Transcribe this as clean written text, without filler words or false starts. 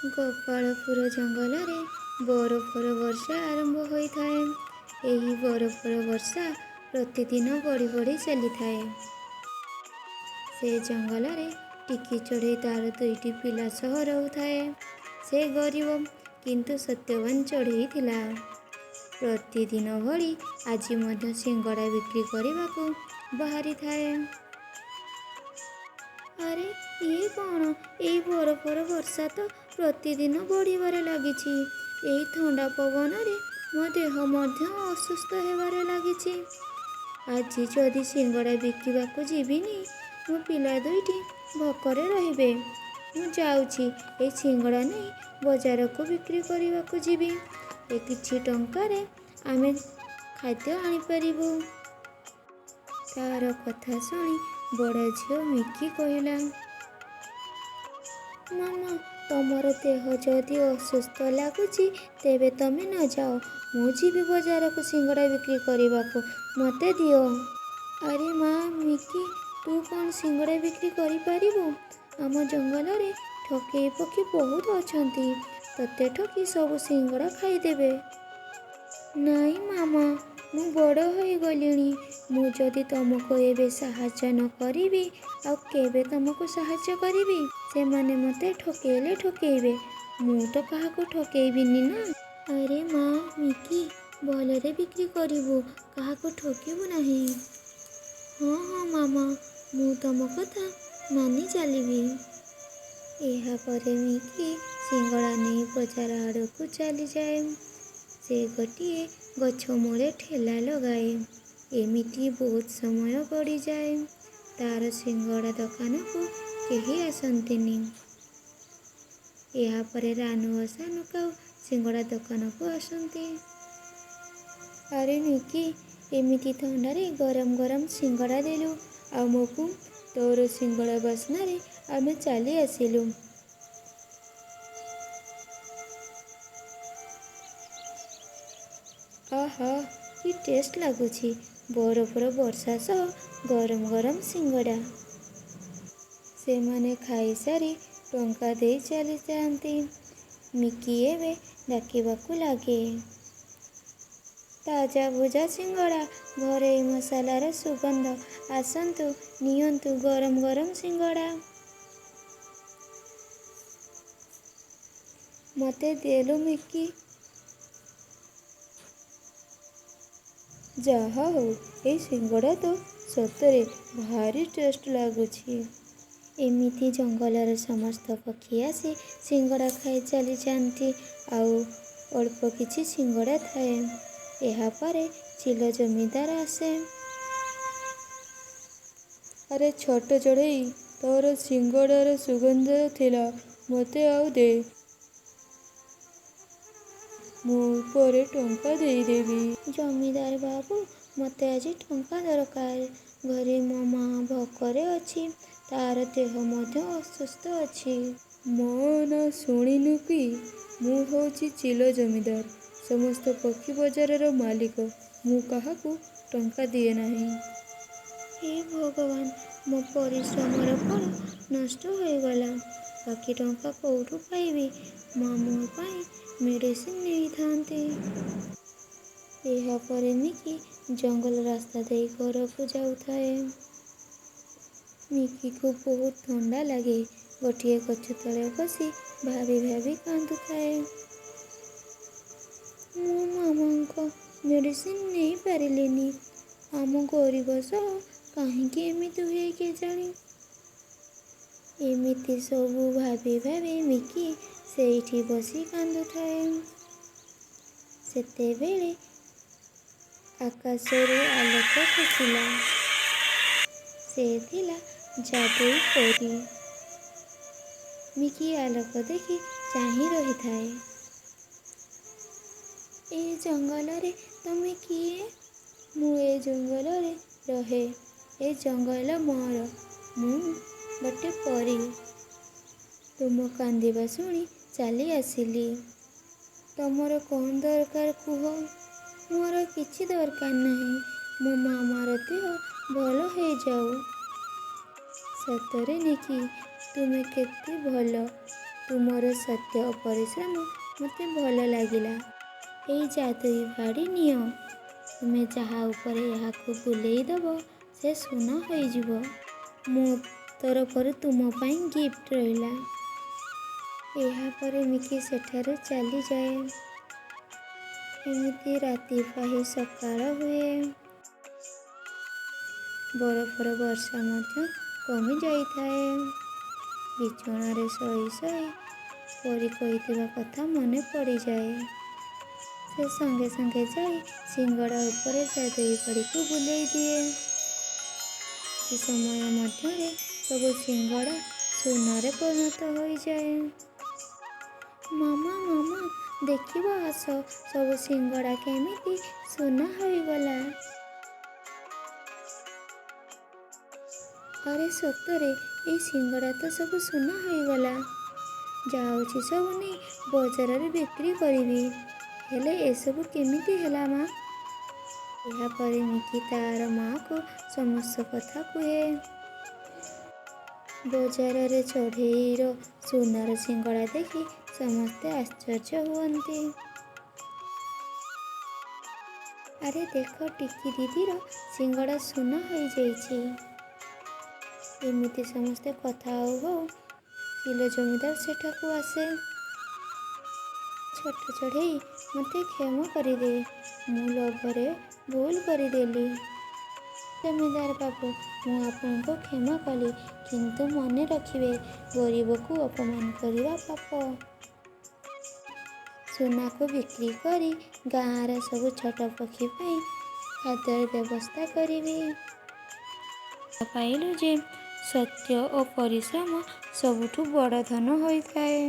ଗୋପାଳପୁର ଜଙ୍ଗଲରେ ବରଫର ବର୍ଷା ଆରମ୍ଭ ହୋଇଥାଏ। ଏହି ବରଫର ବର୍ଷା ପ୍ରତିଦିନ ବଢ଼ି ବଢ଼ି ଚାଲିଥାଏ। ସେ ଜଙ୍ଗଲରେ ଟିକି ଚଢ଼େଇ ତାର ଦୁଇଟି ପିଲା ସହ ରହୁଥାଏ। ସେ ଗରିବ କିନ୍ତୁ ସତ୍ୟବାନ ଚଢ଼େଇ ଥିଲା। ପ୍ରତିଦିନ ଭଳି ଆଜି ମଧ୍ୟ ସିଙ୍ଗଡ଼ା ବିକ୍ରି କରିବାକୁ ବାହାରିଥାଏ। ଆରେ, ଇଏ କ'ଣ? ଏଇ ବରଫର ବର୍ଷା ତ ପ୍ରତିଦିନ ବଢ଼ିବାରେ ଲାଗିଛି। ଏଇ ଥଣ୍ଡା ପବନରେ ମୋ ଦେହ ମଧ୍ୟ ଅସୁସ୍ଥ ହେବାରେ ଲାଗିଛି। ଆଜି ଯଦି ସିଙ୍ଗଡ଼ା ବିକିବାକୁ ଯିବିନି, ମୋ ପିଲା ଦୁଇଟି ଭୋକରେ ରହିବେ। ମୁଁ ଯାଉଛି, ଏଇ ସିଙ୍ଗଡ଼ା ନେଇ ବଜାରକୁ ବିକ୍ରି କରିବାକୁ ଯିବି। ଏ କିଛି ଟଙ୍କାରେ ଆମେ ଖାଦ୍ୟ ଆଣିପାରିବୁ। ତାର କଥା ଶୁଣି ବଡ଼ ଝିଅ ମିକି କହିଲା, ମାମା, ତମର ଦେହ ଯଦି ଅସୁସ୍ଥ ଲାଗୁଛି ତେବେ ତମେ ନ ଯାଅ। ମୁଁ ଯିବି ବଜାରକୁ ସିଙ୍ଗଡ଼ା ବିକ୍ରି କରିବାକୁ, ମୋତେ ଦିଅ। ଆରେ ମା ମିକି, ତୁ କ'ଣ ସିଙ୍ଗଡ଼ା ବିକ୍ରି କରିପାରିବୁ? ଆମ ଜଙ୍ଗଲରେ ଠକେଇ ପକ୍ଷୀ ବହୁତ ଅଛନ୍ତି। ତୋତେ ଠକି ସବୁ ସିଙ୍ଗଡ଼ା ଖାଇଦେବେ। ନାଇଁ ମାମା, ମୁଁ ବଡ଼ ହୋଇଗଲିଣି। ମୁଁ ଯଦି ତମକୁ ଏବେ ସାହାଯ୍ୟ ନ କରିବି, ଆଉ କେବେ ତମକୁ ସାହାଯ୍ୟ କରିବି? ସେମାନେ ମୋତେ ଠକେଇଲେ ଠକେଇବେ, ମୁଁ ତ କାହାକୁ ଠକେଇବିନି ନା। ଆରେ ମା ମିକି, ଭଲରେ ବିକ୍ରି କରିବୁ, କାହାକୁ ଠକିବୁ ନାହିଁ। ହଁ ହଁ ମାମା, ମୁଁ ତମ କଥା ମାନି ଚାଲିବି। ଏହାପରେ ମିକି ସିଙ୍ଗଡ଼ା ନେଇ ବଜାର ଆଡ଼କୁ ଚାଲିଯାଏ। ସେ ଗୋଟିଏ ଗଛ ମୂଳେ ଠେଲା ଲଗାଏ। ଏମିତି ବହୁତ ସମୟ ଗଡ଼ିଯାଏ। ତାର ସିଙ୍ଗଡ଼ା ଦୋକାନକୁ କେହି ଆସନ୍ତିନି। ଏହାପରେ ରାନୁ ଓ ସାନୁ କାଉ ସିଙ୍ଗଡ଼ା ଦୋକାନକୁ ଆସନ୍ତି। ଆରେ ନିକି, ଏମିତି ଥଣ୍ଡାରେ ଗରମ ଗରମ ସିଙ୍ଗଡ଼ା ଦେଲୁ ଆମକୁ। ତୋର ସିଙ୍ଗଡ଼ା ବାସ୍ନାରେ ଆମେ ଚାଲି ଆସିଲୁ। ଆହା, କି ଟେଷ୍ଟ ଲାଗୁଛି! ବରଫର ବର୍ଷା ସହ ଗରମ ଗରମ ସିଙ୍ଗଡ଼ା। ସେମାନେ ଖାଇସାରି ଟଙ୍କା ଦେଇ ଚାଲିଯାଆନ୍ତି। ମିକି ଏବେ ଡାକିବାକୁ ଲାଗେ, ତାଜା ଭଜା ସିଙ୍ଗଡ଼ା, ଘରୋଇ ମସଲାର ସୁଗନ୍ଧ, ଆସନ୍ତୁ ନିଅନ୍ତୁ ଗରମ ଗରମ ସିଙ୍ଗଡ଼ା। ମୋତେ ଦେଲୁ ମିକି। ଯାହା ହଉ, ଏଇ ସିଙ୍ଗଡ଼ା ତ ସତରେ ଭାରି ଟେଷ୍ଟ ଲାଗୁଛି। ଏମିତି ଜଙ୍ଗଲର ସମସ୍ତ ପକ୍ଷୀ ଆସି ସିଙ୍ଗଡ଼ା ଖାଇ ଚାଲିଯାଆନ୍ତି, ଆଉ ଅଳ୍ପ କିଛି ସିଙ୍ଗଡ଼ା ଥାଏ। ଏହାପରେ ଚିଲ ଜମିଦାର ଆସେ। ଆରେ ଛୋଟ ଚଢ଼େଇ, ତୋର ସିଙ୍ଗଡ଼ାର ସୁଗନ୍ଧ ଥିଲା, ମୋତେ ଆଉ ଦେ। ମୁଁ ପରେ ଟଙ୍କା ଦେଇଦେବି। ଜମିଦାର ବାବୁ, ମୋତେ ଆଜି ଟଙ୍କା ଦରକାର। ଘରେ ମୋ ମା ଭୋକରେ ଅଛି, ତାର ଦେହ ମଧ୍ୟ ଅସୁସ୍ଥ ଅଛି। ମୋ ନାଁ ଶୁଣିନୁ କି? ମୁଁ ହେଉଛି ଚିଲ ଜମିଦାର, ସମସ୍ତ ପକ୍ଷୀ ବଜାରର ମାଲିକ। ମୁଁ କାହାକୁ ଟଙ୍କା ଦିଏ ନାହିଁ। ହେ ଭଗବାନ, ମୋ ପରିଶ୍ରମର ଫଳ ନଷ୍ଟ ହୋଇଗଲା। ବାକି ଟଙ୍କା କୋଉଠୁ ପାଇବି? ମା ମୋ ପାଇଁ ମେଡ଼ିସିନ ନେଇଥାନ୍ତି। ଏହାପରେ ମିକି ଜଙ୍ଗଲ ରାସ୍ତା ଦେଇ ଘରକୁ ଯାଉଥାଏ। ମିକିକୁ ବହୁତ ଥଣ୍ଡା ଲାଗେ। ଗୋଟିଏ ଗଛ ତଳେ ବସି ଭାବି ଭାବି କାନ୍ଦୁଥାଏ। ମୁଁ ମାମାଙ୍କ ମେଡ଼ିସିନ ନେଇପାରିଲିନି। ଆମ ଗରିବ ସହ କାହିଁକି ଏମିତି ହୁଏ କେଜାଣି? ଏମିତି ସବୁ ଭାବି ଭାବି ମିକି ସେଇଠି ବସି କାନ୍ଦୁଥାଏ। ସେତେବେଳେ ଆକାଶରୁ ଆଲୋକ ଖସିଲା। ସେ ଥିଲା ଯାଦୁଇ ପରୀ। ମିକି ଆଲୋକ ଦେଖି ଚାହିଁ ରହିଥାଏ। ଏ ଜଙ୍ଗଲରେ ତମେ କିଏ? ମୁଁ ଏ ଜଙ୍ଗଲରେ ରହେ। ଏ ଜଙ୍ଗଲ ମୋର। ମୁଁ ଗୋଟେ ପରୀ। ତୁମ କାନ୍ଦିବା ଶୁଣି ଚାଲି ଆସିଲି। ତମର କ'ଣ ଦରକାର କୁହ? ମୋର କିଛି ଦରକାର ନାହିଁ। ମୋ ମାମାର ଦେହ ଭଲ ହେଇଯାଉ। ସତରେ ନିକି, ତୁମେ କେତେ ଭଲ। ତୁମର ସତ୍ୟ ଓ ପରିଶ୍ରମ ମୋତେ ଭଲ ଲାଗିଲା। ଏଇ ଯାଦୁଇ ବାଡ଼ି ନିଅ। ତୁମେ ଯାହା ଉପରେ ଏହାକୁ ବୁଲେଇ ଦେବ, ସେ ସୁନା ହୋଇଯିବ। ମୋ ତରଫରୁ ତୁମ ପାଇଁ ଗିଫ୍ଟ ରହିଲା। ଏହାପରେ ମିକି ସେଠାରୁ ଚାଲିଯାଏ। ଏମିତି ରାତି ପାହି ସକାଳ ହୁଏ। ବରଫର ବର୍ଷା ମଧ୍ୟ କମି ଯାଇଥାଏ। ବିଛଣାରେ ଶୋଇ ଶୋଇ ପରୀ କହିଥିବା କଥା ମନେ ପଡ଼ିଯାଏ। ସେ ସଙ୍ଗେ ସଙ୍ଗେ ଯାଇ ସିଙ୍ଗଡ଼ା ଉପରେ ଯାଦୁଇ ବାଡ଼ିକୁ ବୁଲେଇ ଦିଏ। କିଛି ସମୟ ମଧ୍ୟରେ ସବୁ ସିଙ୍ଗଡ଼ା ସୁନାରେ ପରିଣତ ହୋଇଯାଏ। ମାମା, ମାମା, ଦେଖିବ ଆସ, ସବୁ ସିଙ୍ଗଡ଼ା କେମିତି ସୁନା ହୋଇଗଲା। ଆରେ, ସତରେ ଏଇ ସିଙ୍ଗଡ଼ା ତ ସବୁ ସୁନା ହୋଇଗଲା। ଯାଉଛି, ସବୁ ନେଇ ବଜାରରେ ବିକ୍ରି କରିବି। ହେଲେ ଏସବୁ କେମିତି ହେଲା ମା? ଏହାପରେ ମିକି ତାର ମାଆକୁ ସମସ୍ତ କଥା କୁହେ। ବଜାରରେ ଚଢ଼େଇର ସୁନାର ସିଙ୍ଗଡ଼ା ଦେଖି ସମସ୍ତେ ଆଶ୍ଚର୍ଯ୍ୟ ହୁଅନ୍ତି। ଆରେ ଦେଖ, ଟିକି ଦିଦିର ସିଙ୍ଗଡ଼ା ସୁନା ହୋଇଯାଇଛି। ଏମିତି ସମସ୍ତେ କଥା ହଉ ହଉ ଚିଲ ଜମିଦାର ସେଠାକୁ ଆସେ। ଛୋଟ ଚଢ଼େଇ, ମୋତେ କ୍ଷମା କରିଦେ। ମୁଁ ଲୋଭରେ ଭୁଲ କରିଦେଲି। ଜମିଦାର ବାବୁ, ମୁଁ ଆପଣଙ୍କୁ କ୍ଷମା କଲି, କିନ୍ତୁ ମନେ ରଖିବେ, ଗରିବକୁ ଅପମାନ କରିବା ପାପ। ସୁନାକୁ ବିକ୍ରି କରି ଗାଁର ସବୁ ଛୋଟ ପକ୍ଷୀ ପାଇଁ ଖାଦ୍ୟର ବ୍ୟବସ୍ଥା କରିବି। ପାଇଲୁ ଯେ ସତ୍ୟ ଓ ପରିଶ୍ରମ ସବୁଠୁ ବଡ଼ ଧନ ହୋଇଥାଏ।